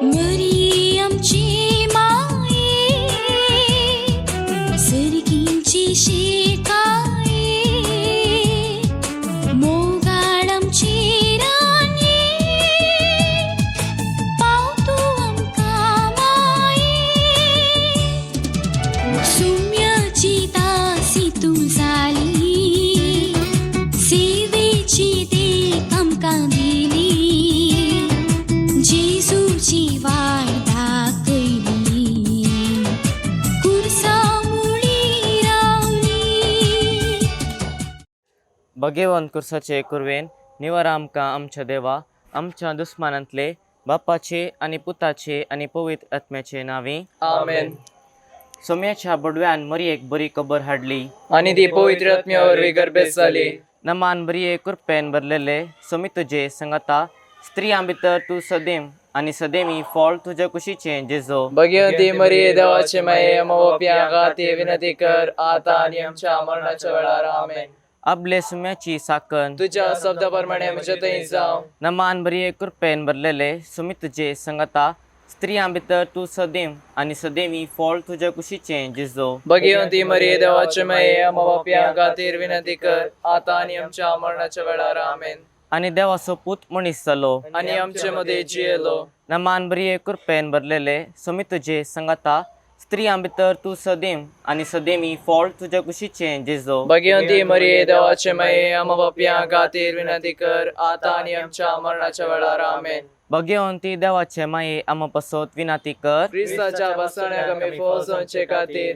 मरी आमची माये सर्गींची शिकाये मोगाळ आमची राणी पाव तूं आमकां माये सुम्याची दासी तूं जाली सेवेची देख आमकां दिली जेजूची वाट दाखयली कुर्सा मुळी रावली. भगेवन कुर्साचे कुरवेन निवार आमकां आमच्या देवा आमच्या दुस्मानांतले बापाचे आनी पुताचे आनी पवित्र आत्म्याचे नांवी. आमेन. सोम्याच्या बडव्यान मरयेक बरी खबर हाडली आनी ती पवित्र आत्म्या वरवीं गर्भेत जाली. नमान बरिये कृपेन भरलेले सोमी तुजे संगता स्त्रियां भितर तूं सदैम आनी सदैमी फळ तुज्या कुशीचें जेजो. भगवती मरिये देवाचे माये आम्हा पापयां खातीर विनंती कर आता आनी आमच्या मरणाच्या वेळार. आमेन. आपले सुम्याची साकन तुझ्या शब्दा प्रमाणे म्हज्या थंय जावं. नमान बरिये कृपेन भरलेले सुमी तुजे संगता स्त्रियां भितर तूं सदैम आनी सदैमी फळ तुज्या कुशीचें जेजो. भगवती मरिये देवाचे माये आम्हा पापयां खातीर विनंती कर आता आनी आमच्या मरणाच्या वेळार. आमेन. आनी देवाचो पूत मनीस जालो आनी आमचे मदें जियेलो. नमान बरिये कृपेन भरलेले सुमी तुजे संगता स्त्रियां भितर तूं सदैम आनी सदैमी फळ तुज्या कुशीचें जेजो. भगवती मरिये देवाचे माये आम्हा पापयां खातीर विनंती कर आता आनी आमच्या मरणाच्या वेळार. आमेन. भगवंती देवाचे माये आमा पासत विनाती कर क्रिस्ताच्या बसण्याक आमी फौजोवचे खातीर.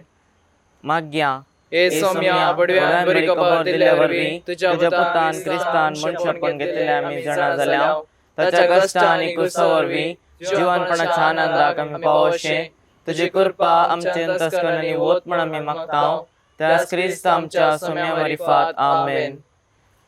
माग्या. हे सौम्या बडव्यान बरी खबर दिल्ल्या वरवीं तुझ्या पुतान क्रिस्तान मनशापण घेतलेले आमी जाणा जाल्या ताच्या कश्ट आनी क्रुसा वरवीं जिवनपणाच्या आनंदाक आमी पावोशे तुजी कृपा आमचे अंतस्करण आनी वत म्हण आमी मागता त्यास क्रिस्त आमच्या सोम्या मारिफात. आमेन.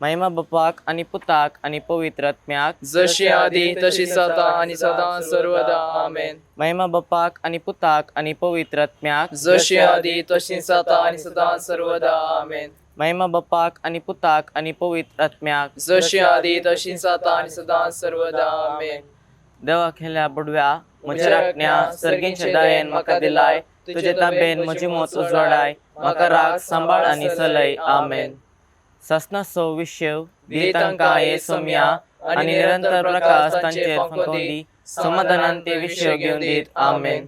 महिमा बापाक आनी पुताक आनी पवित्र आत्म्याक. जशी आदी तशी सदा आनी सदां सर्वदा. आमेन. महिमा बापाक आनी पुताक आनी पवित्र आत्म्याक. जशी आदी तशी सदा आनी सदां सर्वदा. आमेन. महिमा बापाक आनी पुताक आनी पवित्र आत्म्याक. जशी आदी तशी सदा आनी सदां सर्वदा. आमेन. देवा खेल्या बुडव्या म्हज्या राखण्या सर्गींच्या दयेन म्हाका दिलाय तुजे ताबेन म्हजी मोत उजवाडाय म्हाका राग सांबाळ आनी चलय. आमेन. ससनाचो विशेव दी तांकां हे सोम्या आनी निरंतर प्रकाश तांचेर फांकोवन दी समाधानान ते विशय घेवन दीत. आमेन.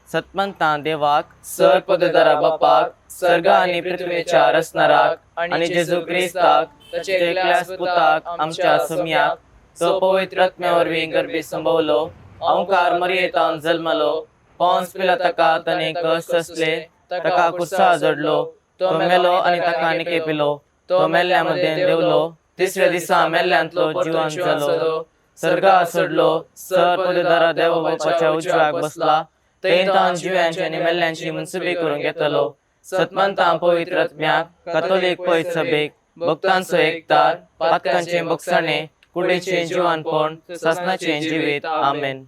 सतमंतां देवाक सर पदधरा बापाक सर्ग आनी पृथ्वीच्या रचणाराक आनी जेजू क्रिस्ताक ताचे ताच्या एकल्याच पुताक आमच्या सोम्याक तो पवित्र आत्म्या वरवीं गर्भी संभवलो अंकार मरियेतान जल्मलो पॉन्स पिलाताका ताणें कश्ट सोंसले ताका कुर्सा जडलो तो मेलो आनी ताका निकेपिलो तो मेल्ल्या मदें देंवलो तिसऱ्या दिसा मेल्ल्यांतलो जिवन जालो सर्गा सोडलो सर पदधरा देव बापाच्या उजव्याक बसला थंय तान जिव्यांची आनी मेल्ल्यांची मनसुबी करून घेतलो. सतमंतां पवित्र आत्म्याक कातोलीक पयत सभेक भक्तांचो एकतार पातकांचें भोगसाणें कुडीचें जिवानपण सासनाचें जिवीत. आमेन.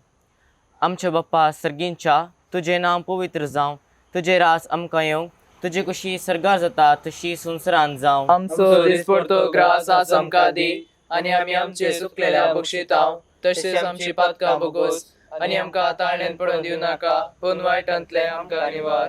आमच्या बाप्पा सर्गींच्या तुजें नांव पवित्र जावं तुजें रास आमकां येवं तुजी कुशी सर्गार जाता तशी संवसारांत जावं. आमचो दिसपडतो ग्रास आज आमकां दी आनी आमी आमचे सुकलेल्या बक्षितांव तशेंच आमची पातकां भोगोस आनी आमकां ताळण्यान पडून दिवं नाका पूण वायटांतलें आमकां निवार.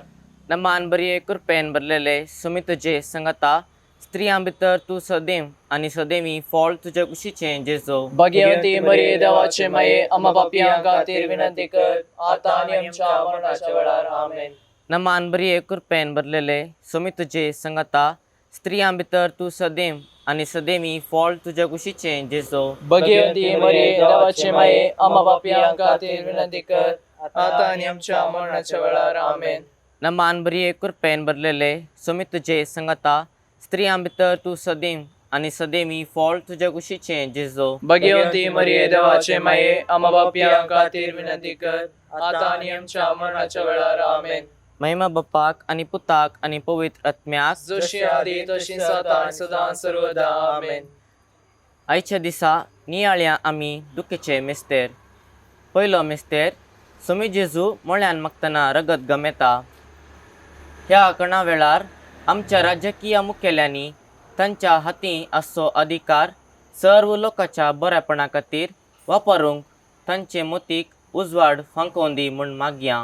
नमान बरिये कृपेन भरलेले सुमी तुजे संगता स्त्रियां भितर तूं सदैव आनी सदैवी फळ तुज्या कुशीचें जेजो. भगवती मरिये देवाचे माये आम्हा पापयां खातीर विनंती कर आता आनी आमच्या मरणाच्या वेळार. आमेन. नमान बरिये कृपेन भरलेले सुमी तुजे संगता स्त्रियां भितर तूं सदैव आनी सदैवी फळ तुज्या कुशीचें जेजो. भगवती मरिये देवाचे माये आम्हा पापयां खातीर विनंती कर आता आनी आमच्या मरणाच्या वेळार. आमेन. नमान बरिये कृपेन भरलेले सुमी तुजे संगता स्त्रियां भितर तूं सदैव आनी सदैवी फळ तुज्या कुशीचें जेजो. भगवती मरिये देवाचे माये आम्हा पापयां खातीर विनंती कर आता आनी आमच्या मरणाच्या वेळार. आमेन. महिमा बापाक आनी पुताक आनी पवित्र आत्म्याक. जशी आदी तशी सदा आनी सदां सर्वदा. आमेन. आयच्या दिसा नियाळया आमी दुखीचे मिस्तेर. पयलो मिस्तेर सोमी जेजू मोळ्यान मागतना रगत गमेता. ह्या कणा वेळार आमच्या राजकीय मुखेल्यांनी तांच्या हाती आसचो अधिकार सर्व लोकांच्या बरेपणा खातीर वापरूंक तांचे मतीक उजवाड फांकोवन दी म्हूण मागया.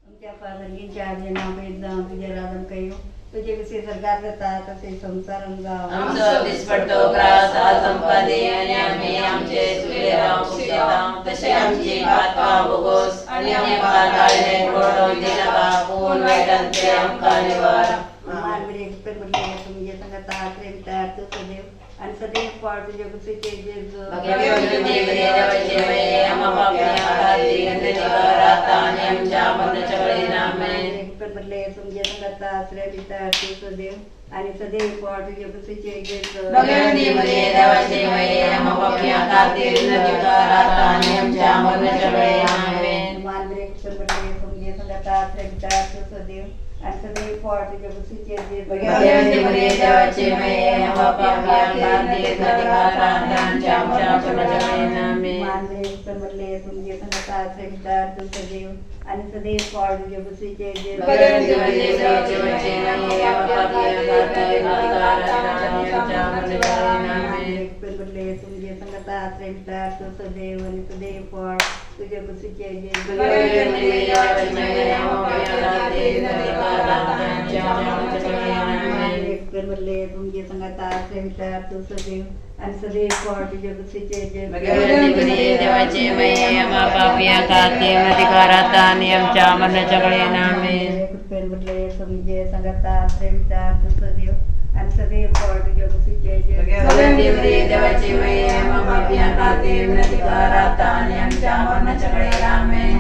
आमच्या पादरगींच्या आजेना जावं तुजें राजम कयो तुजे कसे सरकार जाता तसे संसारान जावं. आमचो दिसपट्टो ग्रास आज आमकां दी आनी आमी आमचे सुयेरां पुसयता तशें आमची पातकां भोगोस आनी आमकां ताळणेंत पडोवन दिनाका पूण वायटांतलें आमकां निवार. मान बरे म्हटलें तुमगे सांगता प्रेमता तूं सदैव आनी सदैव फळ तुजे कुशीचे जेजू. भगवती देवाचे मये आम्हा पापण्या खातीर विनंती कर आता आनी आमच्या मरणाच्या वेळेर. आमेन. म्हटलें तुमगे सांगता प्रेमता तूं सदैव आनी सदैव फळ तुजे कुशीचे जेजू. भगवती देवाचे मये आम्हा पापण्या खातीर विनंती कर आता आनी आमच्या मरणाच्या वेळेर. आमेन. मान बरे म्हटलें तुमगे सांगता प्रेमता तूं सदैव आनी सदैव फळ तुजे कुशीचे जेजू. भगवती देवाचे मये आम्हा पापण्या खातीर विनंती कर आता आनी आमच्या मरणाच्या वेळेर. आमेन. मान बरे म्हटलें तुमगे सांगता प्रेमता तूं सदैव आनी सदैव फळ तुजे कुशीचे जेजू. भगवती देवाचे मये आम्हा पापण्या खातीर विनंती कर आता आनी आमच्या मरणाच्या वेळेर. आमेन. म्हटलें तुमगे सांगता प्रेमता तूं सदैव आनी सदैव फळ तुजे कुशीचे जेजू. भगवती देवाचे मये आम्हा पापण्या खातीर विनंती कर आता आनी आमच्या मरणाच्या वेळेर. आमेन. म्हटलें तुमगे सांगता प्रेमता तूं सदैव आनी सदैव फळ तुजे कुशीचे जेजू. भगवती देवाचे मये आम्हा पापण्या खातीर विनंती कर आता आनी आमच्या मरणाच्या वेळेर. आमेन. म्हटलें तुमगे सांगता प्रेमता तूं सदैव आनी सदैव फळ तुजे कुशीचे जेजू. भगवती देवाचे मये आम्हा पापण्या खातीर विनंती कर आता आनी आमच्या मरणाच्या वेळेर. आमेन.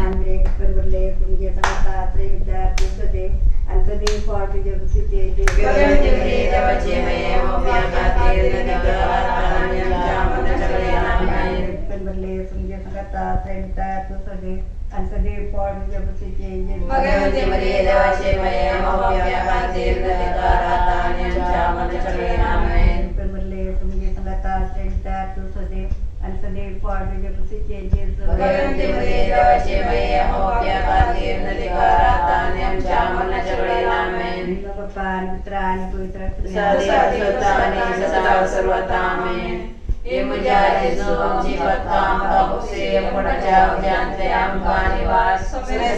म्हटलें तुमगे सांगता प्रेमता तूं सदैव आनी सदैव फळ तुजे कुशीचे जेजू. भगवती देवाचे मये आम्हा पापण्या खातीर विनंती कर आता आनी आमच्या मरणाच्या वेळेर. आमेन. म्हटलें तुमगे सांगता प्रेमता तूं सदैव आनी सदैव फळ तुजे कुशीचे जेजू. भगवती देवाचे मये आम्हा पापण्या खातीर विनंती कर आता आनी आमच्या मरणाच्या वेळेर. आमेन. म्हटलें तुमगे सांगता प्रेमता तूं सदैव आनी सदैव फळ तुजे कुशीचे जेजू. भगवती देवाचे मये आम्हा पापण्या खातीर विनंती कर आता आनी आमच्या मरणाच्या वेळेर. आमेन. बाप्पा आनी पुत्रा आनी पवित्र आत्म्या. सदा आणि सदा सर्वथा. आमेन. हे म्हज्या जेजू आमची पातकां आमकां भोगसे कोणाच्या उज्यांतले आमकां निवास सगळ्या.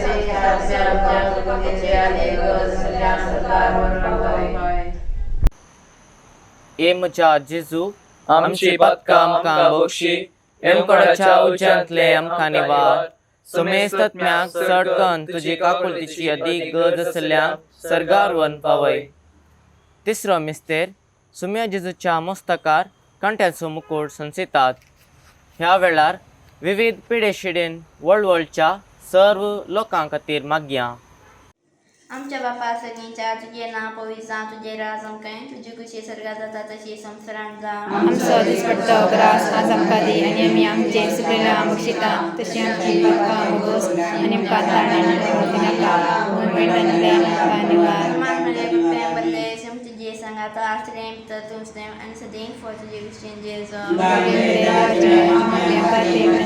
ए म्हज्या जेजू, आमची पातकां आमकां बक्षी, येमकोडाच्या उज्यांतले आमकां निवार. सुमेस्तत्म्याक चड कन्न तुजी काकुळटीची अदीक गरज आसल्या सर्गार वन पावय. तिसरो मिस्तेर, सुम्या जेजूच्या मस्तकार कांट्याचो मुकूट संचयतात. ह्या वेळार विविध पिडेशिडेन वळवळच्या सर्व लोकां खातीर मागया. आमच्या बापा सगळींच्या तुजें नांव पवित्र जावं, तुजें राज आमकां, तुजी खुशी स्वर्गात जाता तशी संवसारांत जावं. आमचो दिसपट्टो ग्रास आज आमकां दी आनी आमी आमचे सुकलेल्या बक्षिता तशी आमची पातकां भोगोस आनी आमकां ताळण्यान पडूंक दिनाका पूण वायटांतल्यान आमकां निवार. मान मरे कृपया बदले सम तुजे सांगाता आसलें भितर तुमचें आनी सदैव फळ तुजे कुशीन जेजू.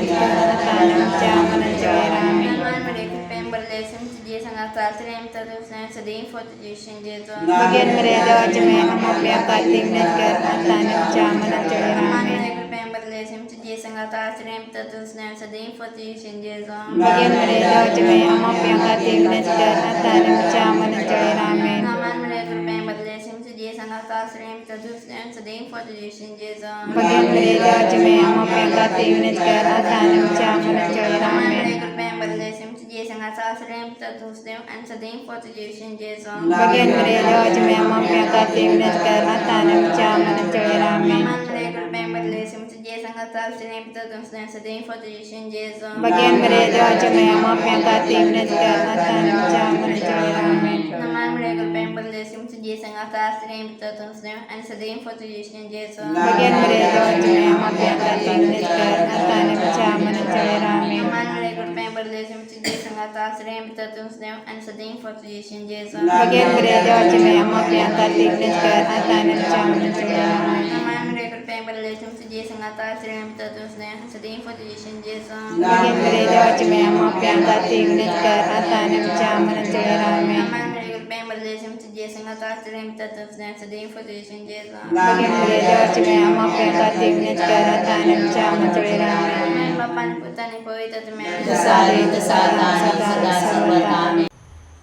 आमच्या मनाच्या वेळार. आमेन. मान मरे कृपया बदले सम तुजे सांगाता आसलें भितर तुमचें सदैव फळ तुजे कुशीन जेजू. भगेन मरे देवाचे मे आमच्या खातीर विनंती कर आता आनी आमच्या मनाच्या वेळार. मान आमेन. मरे कृपया बदले सम तुजे सांगाता आसलें भितर तुमचें सदैव फळ तुजे कुशीन जेजू. भगेन मरे देवाचे मे आमच्या खातीर विनंती कर आता आनी आमच्या मनाच्या वेळार. आमेन. मान मरे कृपया बदले सम तुजे सांगाता आसलें भितर तुमचें सदैव फळ तुजे कुशीन जेजू. भगेन मरे देवाचे मे आमच्या खातीर विनंती कर आता आनी आमच्या मनाच्या वेळार. आमेन. कृपया बदले सम तुजे सांगाता आसलें भितर तुमचें आनी सदैव फळ तुजे कुशीन जेजू. भगेन मरे देवाचे मे आमच्या खातीर विनंती कर आता आनी आमच्या मनाच्या वेळार. आमेन. मान मरे कृपया बदले सम तुजे सांगाता आसलें भितर तुमचें सदैव फळ तुजे कुशीन जेजू. भगेन मरे देवाचे मे आमच्या खातीर विनंती कर आता आनी आमच्या मनाच्या वेळार. आमेन. मान मरे कृपया बदले सम तुजे सांगाता आसलें भितर तुमचें आनी सदैव फळ तुजे कुशीन जेजू. भगेन मरे देवाचे मे आमच्या खातीर विनंती कर आता आनी आमच्या मनाच्या वेळार. आमेन. मान मरे कृपया बदले सम तुजे सांगाता आसलें भितर तुमचें आनी सदैव फळ तुजे कुशीन जेजू. भगेन मरे देवाचे मे आमच्या खातीर विनंती कर आता आनी आमच्या मनाच्या वेळार. आमेन. मान मरे कृपया बदले सम तुजे सांगाता आसलें भितर तुमचें आनी सदैव फळ तुजे कुशीन जेजू. भगेन मरे देवाचे मे आमच्या खातीर विनंती कर आता आनी आमच्या मनाच्या वेळार. आमेन. मान मरे कृपया बदले सम तुजे सांगाता आसलें भितर तुमचें सदैव फळ तुजे कुशीन जेजू. भगेन मरे देवाचे मे आमच्या खातीर विनंती कर आता आनी आमच्या मनाच्या वेळार. आमेन. बापान पुतान पवित्र आत्म्यान. जसा आदी तसा आता आणि सदा सर्वदा. आमेन.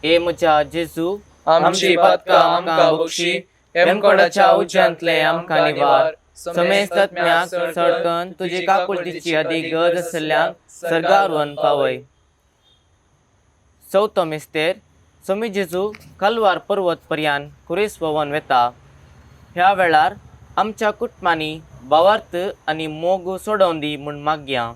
ए म्हज्या जेजू, आमची पातकां आमकां बक्षी, हेमकोडाच्या उज्यांतले आमकां निवार. समेस्त आत्म्याक चडकन तुजी काकुळटीची अदीक गरज आसल्ल्यांक सर्गार व्हरून पावय. चवथो मिस्तेर. सोमी जेजू कलवार पर्वत पर्यान खुरीस भोंवन वेता. ह्या वेळार आमच्या कुटुंबांनी भावार्थ आनी मोग सोडोवन दी म्हूण मागया.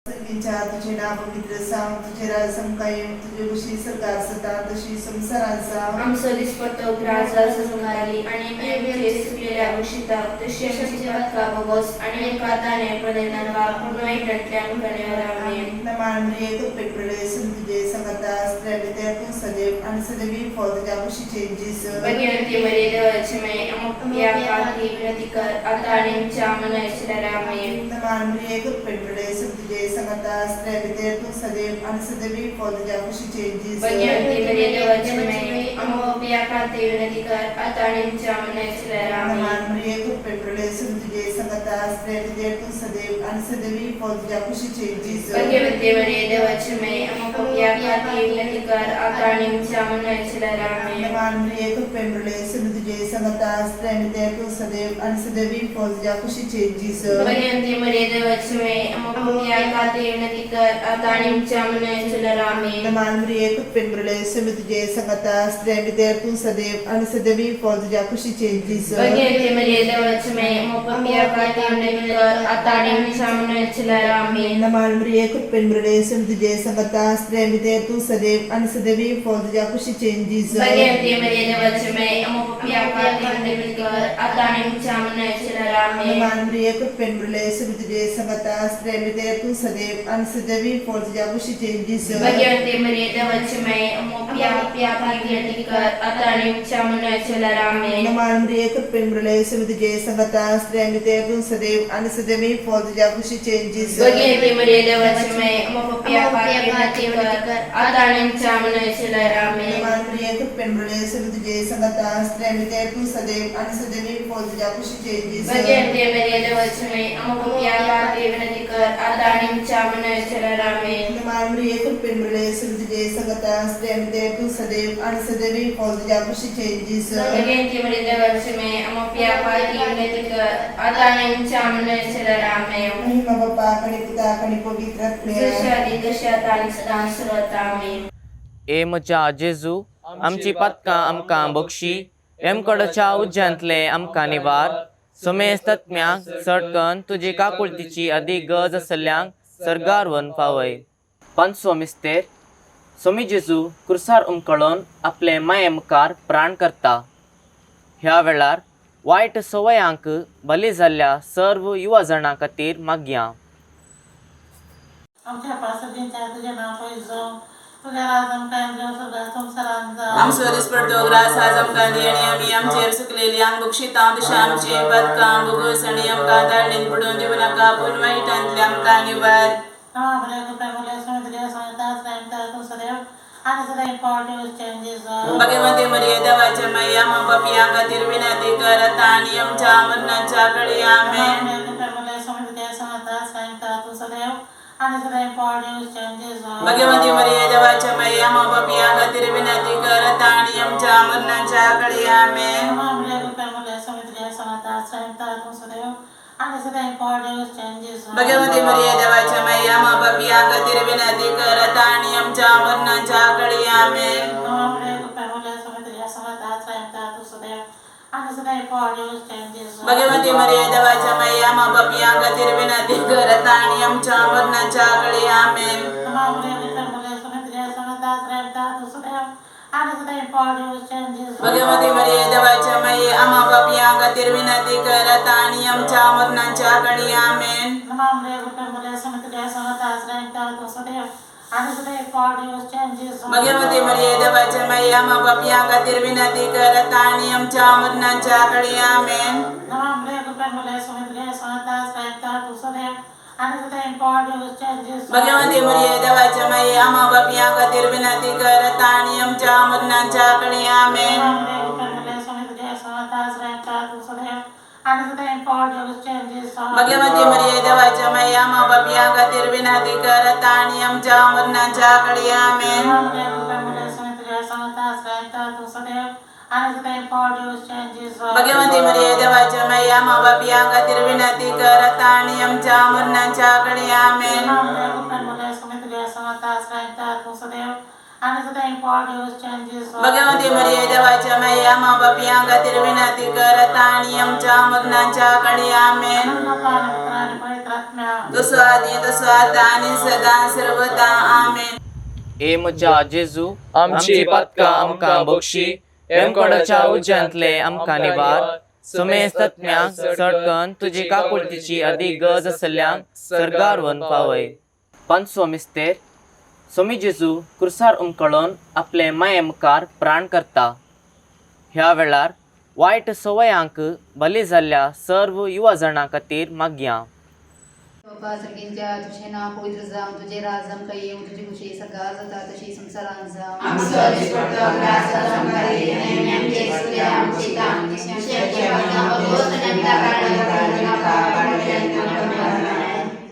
सर्गीच्या तुझे नाव पवित्र जावं, तुझे राज आमकां येवं, तुजे कुशी सरकार जाता तशी संवसारांत जावं. आमचो दिसपट्टो ग्रास संघाली आणि आमी आमचे चुकलेल्या बक्षिता तशी आमची पातकां बोगोस आनी आमकां ताणें पडयनाका पूण वायटांतल्यान आमकां निवार. आमेन. नमाल मरिये, कृपेप्रलय तुझे संगता, स्त्रिया भितर तूं सदैव आणि सदैवी फळ तुझ्या कुशीचे जेजू. भगवंती मरिये देवाची माई, आमच्या पापी विनंती कर आता आणि आमच्या मरणाच्या वेळार. आमेन. नमाल मरिये, कृपेप्रलय तुझे संगता, स्त्रिया भितर तूं सदैव आणि सदैवी फळ तुझ्या कुशीचे जेजू. भगवंती मरिये देवाची माई, आमच्या पापी विनंती कर आता आणि आमच्या मरणाच्या वेळार. आमेन. नमाल मरिये, कृपेप्रलय तुझे संगता, स्त्रिया भितर तूं सदैव आणि सदैवी फळ तुझ्या कुशीचे जेजू. भगवंती मरिये देवाची माई, आमच्या पापी विनंती कर आता आणि आमच्या मरणाच्या वेळार. आमेन. नमाल मरिये, कृपेप्रलय तुझे संगता, स्त्रिया भितर तूं सदैव आणि सदैवी फळ तुझ्या कुशीचे जेजू. भगवंती मरिये देवाची माई, आमच्या पापी विनंती कर आता आणि आमच्या मरणाच्या वेळार. आमेन. नमाल मरिये, कृपेप्रलय तुझे संगता, स्त्रिया भितर तूं सदैव आणि सदैवी फळ तुझ्या कुशीचे जेजू. भगवंती मरिये देवाची माई, आमच्या पापी विनंती कर आता आणि आमच्या मरणाच्या वेळार. आमेन. नमाल मरिये, कृपेप्रलय तुझे संगता, स्त्रिया भितर तूं सदैव आणि सदैवी फळ तुझ्या कुशीचे जेजू. भगवंती मरिये देवाची माई, आमच्या पापी विनंती कर आता आणि आमच्या मरणाच्या वेळार. आमेन. नमाल मरिये, कृपेप्रलय तुझे संगता, स्त्रिया भितर तूं सदैव आणि सदैवी फळ तुझ्या कुशीचे जेजू. भगवंती मरिये देवाची माई, आमच्या पापी विनंती कर आता आणि आमच्या मरणाच्या वेळार. आमेन. नमाल मरिये, कृपेप्रलय तुझे संगता, स्त्रिया भितर तूं सदैव आणि सदैवी फळ तुझ्या कुशीचे जेजू. भगवंती मरिये देवाची माई, आमच्या पापी विनंती कर आता आणि आमच्या मरणाच्या वेळार. आमेन. नमाल मरिये, कृपेप्रलय तुझे संगता, स्त्रिया भितर तूं सदैव आणि सदैवी फळ तुझ्या कुशीचे जेजू. भगवंती मरिये देवाची माई, आमच्या पापी विनंती कर आता आणि आमच्या मरणाच्या वेळार. आमेन. नमाल मरिये, कृपेप्रलय तुझे संगता, स्त्रिया भितर तूं सदैव आणि सदैवी फळ तुझ्या कुशीचे जेजू. भगवंती मरिये देवाची माई, आमच्या पापी विनंती कर आता आणि आमच्या मरणाच्या वेळार. आमेन. महिमा बाप्पा आणि पिता आणि पवित्र आत्म्या. जशा आधी तशी आता आणि सदा सर्वत्र. आमेन. ए म्हज्या जेजू, आमची पातकां आमकां बक्षी, हेमकोडाच्या उज्यांतले आमकां निवार. समेस्त आत्म्याक चडकन तुजी काकुळटीची अदीक गरज आसल्ल्यांक सर्गार व्हरून पावय. पांचवो मिस्तेर. सोमी जेजू कुर्सार उमकळोन आपले माये मुखार प्राण करता. ह्या वेळार वायट संवयांक बली जाल्ल्या सर्व युवा जाणां खातीर मागया. आमच्या पासर्जींच्या तुझे नाव पयस जावं, तुझ्या राज आमकां येवं, स्वर्गात संवसारांत जावं. आमचो दिसपडतो ग्रास आज आमकां दी आनी आमी आमचेर सुकलेली आंग बक्षिता तशें आमचे पातकां बोगस आनी आमकां ताळणेन पडोवन दिवं नाका पूण वायटांतले आमकां निवार. नवा बरे कृपा मुले समुद्र संहिता स्त्रिया तूं सदैव आणि सदैव पावटी चेंजेस. भगवती मरिये देवाच्या माई, आम्हा पापयां खातीर विनंती कर आता आणि आमच्या मरणाच्या घडी. आमेन. कृपा मुले समुद्र संहिता स्त्रिया तूं सदैव आणि सदैव पावटी चेंजेस. भगवती मरिये देवाच्या माई, आम्हा पापयां खातीर विनंती कर आता आणि आमच्या मरणाच्या घडी. आमेन. नवा बरे कृपा मुले समुद्र संहिता स्त्रिया तूं सदैव आणि सदैव पावटी चेंजेस. भगवती मरिये देवाच्या माई, आम्हा पापयां खातीर विनंती कर आता आणि आमच्या मरणाच्या घडी. आमेन. नवा बरे कृपा मुले समुद्र संहिता स्त्रिया तूं सदैव आणि सदैव पावटी चेंजेस. भगवती मरिये देवाच्या माई, आम्हा पापयां खातीर विनंती कर आता आणि आमच्या मरणाच्या घडी. आमेन. नवा बरे कृपा मुले समुद्र संहिता स्त्रिया तूं सदैव आणि सदैव पावटी चेंजेस. भगवती मरिये देवाच्या माई, आम्हा पापयां खातीर विनंती कर आता आणि आमच्या मरणाच्या घडी. आमेन. नवा बरे कृपा मुले समुद्र संहिता स्त्रिया तूं सदैव आणि सदैव पावटी चेंजेस. भगवती मरिये देवाच्या माई, आम्हा पापयां खातीर विनंती कर आता आणि आमच्या मरणाच्या घडी. आमेन. नवा बरे कृपा मुले समुद्र संहिता स्त्रिया तूं सदैव आणि सदैव पावटी चेंजेस. भगवती मरिये देवाच्या माई, आम्हा पापयां खातीर विनंती कर आता आणि आमच्या मरणाच्या घडी. आमेन. नवा बरे कृपा मुले समुद्र संहिता स्त्रिया तूं सदैव आणि सदैव फळ तुझ्या जेजू. भगवती मरिये देवाच्या मैया मा बापिया खातीर विनंती कर आता आणि आमच्या मरणाच्या घडये आमेन. भगवती मरिये देवाच्या मैया मा बापिया खातीर विनंती कर आता आणि आमच्या मरणाच्या घडये आमेन. भगवती मरिये देवाच्या मैया मा बापिया खातीर विनंती कर आता आणि आमच्या मरणाच्या घडये आमेन. जसो आदी तसो आता आणि सदा सर्वदा आमेन. ए म्हज्या जेजू, आमची पातकां आमकां बक्षी, हेमकोडाच्या उज्यांतले आमकां निवार, सुमेस्त तज्ञांक चडकन तुजी काकुळतीची अदीक गरज आसल्ल्यांक सर्गार व्हरून पावय. पांचवो मिस्तेर, सोमी जेजू क्रुसार उमकळोन आपले माये मुखार प्राण करता. ह्या वेळार वायट संवयांक बली जाल्ल्या सर्व युवा जाणां खातीर मागया. बापा सर्गींच्या, तुझे नाव पवित्र जावं, तुझे राज आमकां येवं, तुजी खुशी सर्गार जाता तशी संवसारांत जावं. आमचो दिसपट्टो ग्रास आज आमकां दी आनी आमी आमचे चुकले आमची तशी आमची पातकां भोगोस आनी आमकां ताळणे नाका,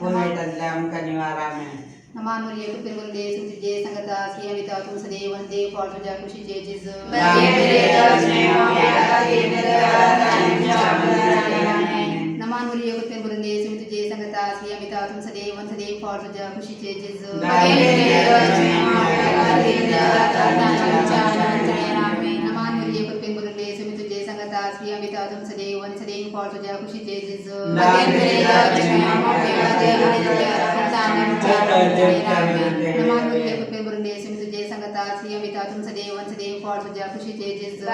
पूण वायटांतले आमकां निवार आमेन. नमान मरिये, कृपेन देव तुझे संगता, स्त्रिया पिता तुम सदैव वंदे फळ तुझ्या कुशीचे जेजू. नमान मरिये, कृपेन देव तुझे संगता, स्त्रिया पिता तुम सदैव वंदे फळ तुझ्या कुशीचे जेजू. नमान मरिये, कृपेन देव तुझे संगता, स्त्रिया पिता तुम सदैव वंदे फळ तुझ्या कुशीचे जेजू. नमान मरिये, कृपेन देव तुझे संगता, स्त्रिया पिता तुम सदैव वंदे फळ तुझ्या कुशीचे जेजू.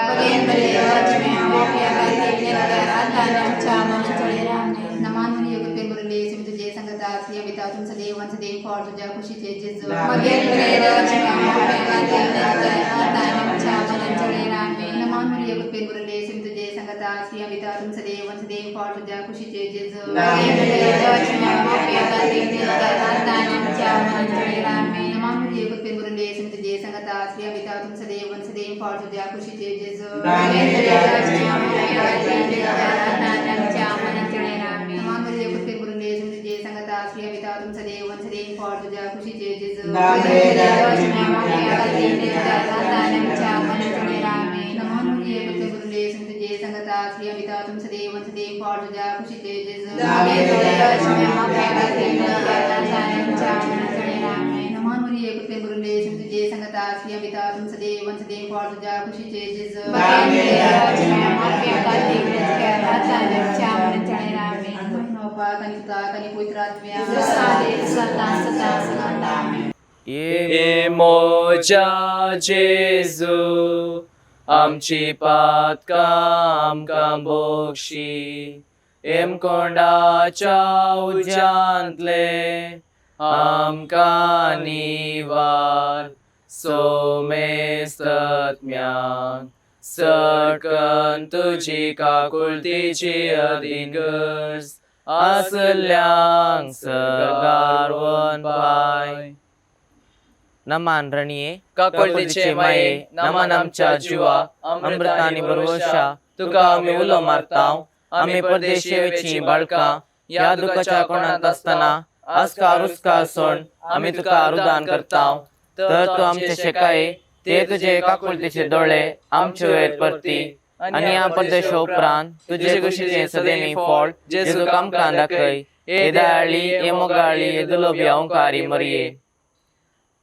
नमान मरिये, कृपेन देव तुझे संगता, स्त्रिया पिता तुम सदैव वंदे फळ तुझ्या कुशीचे जेजू. नमान मरिये, कृपेन देव तुझे संगता, स्त्रिया पिता तुम सदैव वंदे फळ तुझ्या कुशीचे जेजू. नमान मरिये, कृपेन देव तुझे संगता, स्त्रिया पिता तुम सदैव वंदे फळ तुझ्या कुशीचे जेजू. नमान मरिये, कृपेन देव तुझे संगता, स्त्रिया पिता तुम सदैव वंदे फळ तुझ्या कुशीचे जेजू. नमान मरिये, कृपेन देव तुझे संगता, स्त्रिया पिता तुम सदैव वंदे फळ तुझ्या कुशीचे जेजू. नमान मरिये, कृपेन देव तुझे संगता, स्त्रिया पिता तुम सदैव वंदे फळ तुझ्या कुशीचे जेजू. बापाक आनी पुताक आनी पवित्र आत्म्याक. ए मोजा जेजू, आमची पातकां आमकां बक्षी, हेमकोंडाच्या उज्यांतले आमकां निवार, सोमेस्तत्म्याक सटकन तुजी काकुळतीची अदीक गरज आसल्ल्यांक सर्गार व्हरून पाय. नमान रणये, काकुळतीचे माये, नमान आमच्या जिवा, अमृतानी बरवशा, तुका आमी उलो मारताव. आमी परदेशी वेची बाळकां ह्या दुखाच्या कोणांत आसतना आस्कार उस्कार सोड आमी तुका रुदान करताव. तर तूं आमचे शेकाये ते तुजे काकुळतीचे दोळे आमचे वयर परती आनी ह्या परदेशा उपरांत तुजे कुशीचें सदैवी फळ जेजूक आमकां दाखय. हे दयाळी, हे मोगाळी, हे दुलोबी ओंकारी मरिये,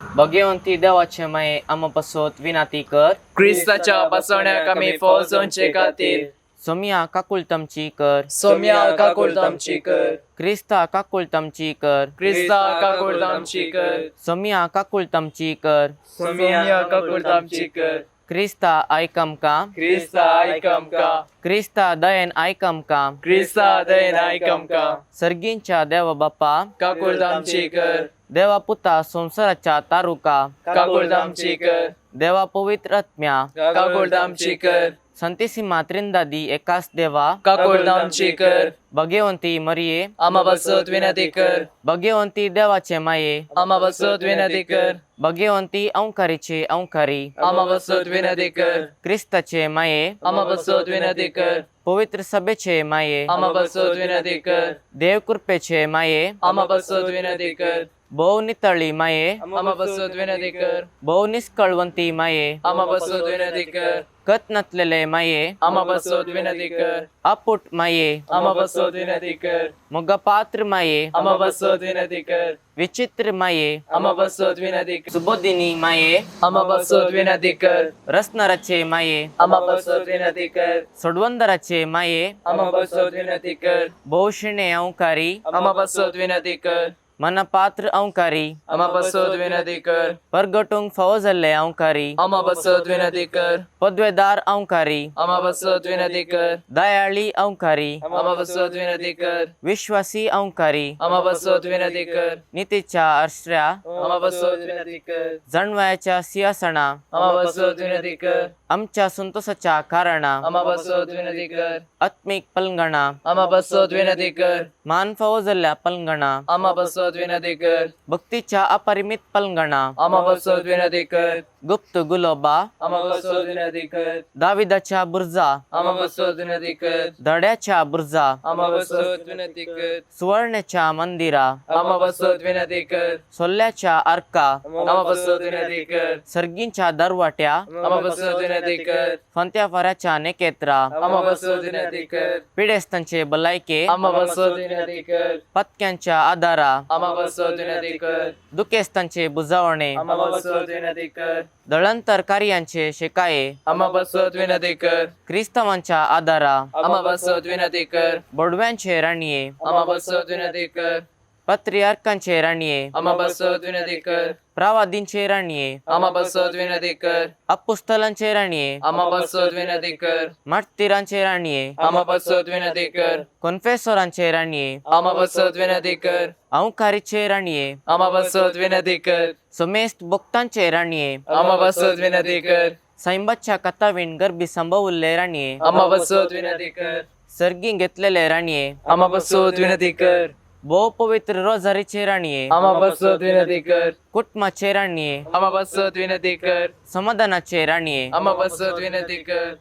भगवंती देवाचे माये, आमा पासत विनाती कर. क्रिस्ताच्या बसवण्याक आमी फौजोंचे खातीर. सोमिया काकुळतमची कर. सोम्या काकुळतमची कर. क्रिस्ता काकुळतमची कर. क्रिस्ता काकुळतमची कर. सोमिया काकुळतमची कर. सोम्या काकुळतमची कर. क्रिस्ता आयक आमकां. क्रिस्ता आयक आमकां. क्रिस्ता दयेन आयक आमकां. क्रिस्ता दयेन आयक आमकां. सर्गींच्या देवा बापा, काकुळतमची कर. देवा पुता संवसाराच्या तारुका, काकुळतमची कर. देवा पवित्र आत्म्या, काकुळतमची कर. संतीसिमा त्रिंदादी एकास देवा, काकुळतमची कर. भगवंती मरिये, आमा पासत विनंती कर. भगवंती देवाचे माये, आमा पासत विनंती कर. भगवंती अंकारीचे अंकारी, आमा पासत विनंती कर. क्रिस्ताचे माये, आमा पासत विनंती कर. पवित्र सभेचे माये, आमा पासत विनंती कर। देव कृपेचे माये, आमा पासत विनंती कर। भोव नितळी माये, आमा पासत विनंती कर। भोव निस्कळवंती माये, आमा पासत विनंती कर। कत नसलेले माये, आमा पासत विनंती कर। अपुट माये, आमा पासत विनंती कर। मोगपात्र माये, आमा पासत विनंती कर। विचित्र माये, आमा पासत विनंती कर। सुबोधिनी माये, आमा पासत विनंती कर। रसनराचे माये, आमा पासत विनंती कर। सोडवंदराचे माये, आमा पासत विनंती कर। भोवशिणे अंकारी, आमा पासत विनंती कर। मनपात्र अंकारी, आमा पासत विनंती कर। परगटूंक फावो जाल्ले अंकारी, आमा पासत विनंती कर। पदवेदार अंकारी, आमा पासत विनंती कर। दयाळी अंकारी, आमा पासत विनंती कर। विश्वासी अंकारी, आमा पासत विनंती कर। नितीच्या आश्रया, आमा पासत विनंती कर। जाणवायाच्या सिंहासना, आमा पासत विनंती कर। आमच्या संतोषाच्या कारणा, आमा पासत विनंती कर। आत्मीक पलंगणा, आमा पासत विनंती कर। मान फावो जाल्ल्या पलंगणा, आमा पासत विनंती कर। भक्तीच्या अपरिमित पलंगणा, आमा पासत विनंती कर। गुप्त गुलोबा, आमा पासत विनंती कर। दाविदाच्या बुर्जा, आमा पासत विनंती कर। धड्याच्या बुर्जा, आमा पासत विनंती कर। सुवर्णाच्या मंदिरा, आमा पासत विनंती कर। सोल्याच्या आर्का, आमा पासत विनंती कर। सर्गींच्या दरवाट्या, आमा पासत विनंती कर। फांत्या फाऱ्याच्या नेकेत्रा, आमा पासत विनंती कर। पिडेस्तांचे भलायके, आमा पासत विनंती कर। पत्क्यांच्या आदारा, आमा पासत विनंती कर। दुखेस्तांचे बुजावणे, आमा पासत विनंती कर। दळंतर कार्यांचे शेकाये, आमा पासत विनंती कर। क्रिस्तावांच्या आदारा, आमा पासत विनंती कर। बोडव्यांचे राणये, आमा पासत विनंती कर। पत्रियार्कांचे राणये, आमा पासत विनंती कर। प्रवादींचे राणये, आमा पासत विनंती कर। अपुस्तलांचे राणये, आमा पासत विनंती कर। मार्तीरांचे राणये, आमा पासत विनंती कर। कोन्फेसोरांचे राणये, आमा पासत विनंती कर। अंकारीचे राणये, आमा पासत विनंती कर। समेस्त भक्तांचे राणये, आमा पासत विनंती कर। सैंबाच्या कथावीण गर्भी संभवल्ले राणये, आमा पासत विनंती कर। सर्गी घेतलेले राणये, आमा पासत विनंती कर। भोव पवित्र रोजारीचे राणये, आमा पासत विनंती कर। कुटुंबाचे राणये, आमा पासत विनंती कर। समाधानाचे राणये, आमा पासत विनंती कर।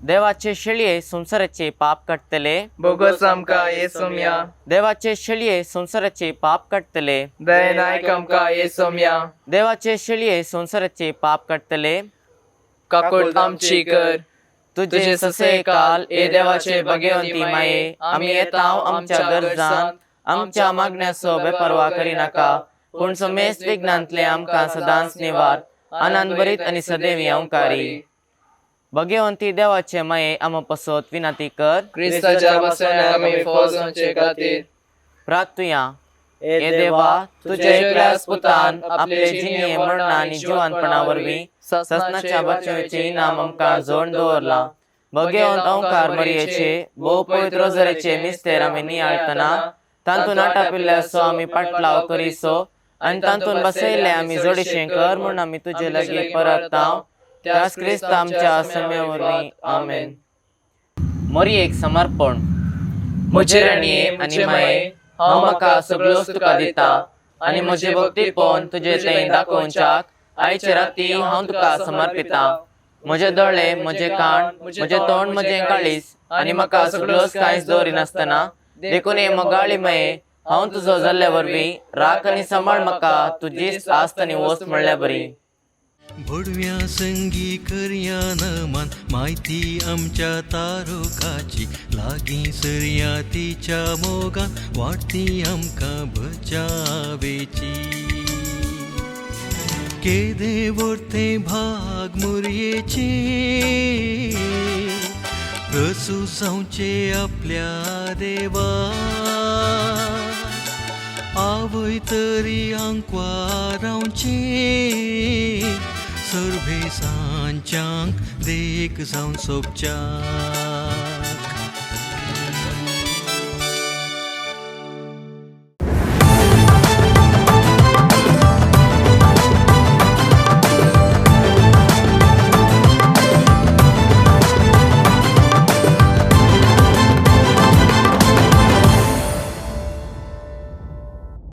देवाचे शेळये संवसाराचे पाप काडटले, बोगस आमकां हे सोम्या। देवाचे शेळये संवसाराचे पाप काडटले, दयेन आयक आमकां हे सोम्या। देवाचे शेळये संवसाराचे पाप काडटले, काकूट आमची कर। तुझे ससे काल हे देवाचे भाग्यवंती माये, आमी येता आमच्या गरजान आमच्या मागण्याचो बेपर्वा करिनाका, पूण समेस्त विघ्नांतले आमकां सदांच निवार, आनंद भरीत आनी सदैवी अंकारी। भाग्यवंती देवाचे माये, आमा पासत विनंती कर। क्रिस्ताच्या बसण्याक आमी फावो जावचे खातीर प्रार्थुया। हे देवा, तुझ्या एकल्याच पुतान आपले जिणे मरणा आनी जिवनपणा वरवीं ससनाच्या बचावाचें इनाम आमकां जोडून दवरलां। भाग्यवंत ओंकार मरियेचे भोव पवित्र रोजरेचे मिस्तेर आमी नियाळटना तातूंत आटापिल्ले आमी पाटलाव करिसो आनी तातूंत बसयल्ले आमी जोडीशें कर म्हूण आमी तुजे लागीं परत त्यास क्रिस्त आमच्या सम्या वरवीं आमेन। मरियेक समर्पण। म्हजे राणये आनी माये, हांव म्हाका सगळ्योच तुका दिता आनी म्हजें भक्तीपण तुजे थंय दाखोवच्याक आयचे राती हांव तुका समर्पिता। म्हजे दोळे, म्हजे कान, म्हजें तोंड, म्हजें काळीज आनी म्हाका सगळ्योच कांयच दवरिनासतना देखून हे मोगाळी माये, हांव तुजो जाल्ले वरवीं राख आनी सांबाळ म्हाका तुजीच आस्त आनी वस्त म्हणल्यार बरी। भोडव्या संगी करया नमान माहिती आमच्या तारुकाची, लागीं सरया तिच्या मोगान वाडती आमकां बचावेची। केदे वर्ते भाग मुरयेचे, प्रसू जावचे आपल्या देवा, आवय तरी आंकवार रावचे, सर्वे सांच्यांक देख जावन सोबच्या।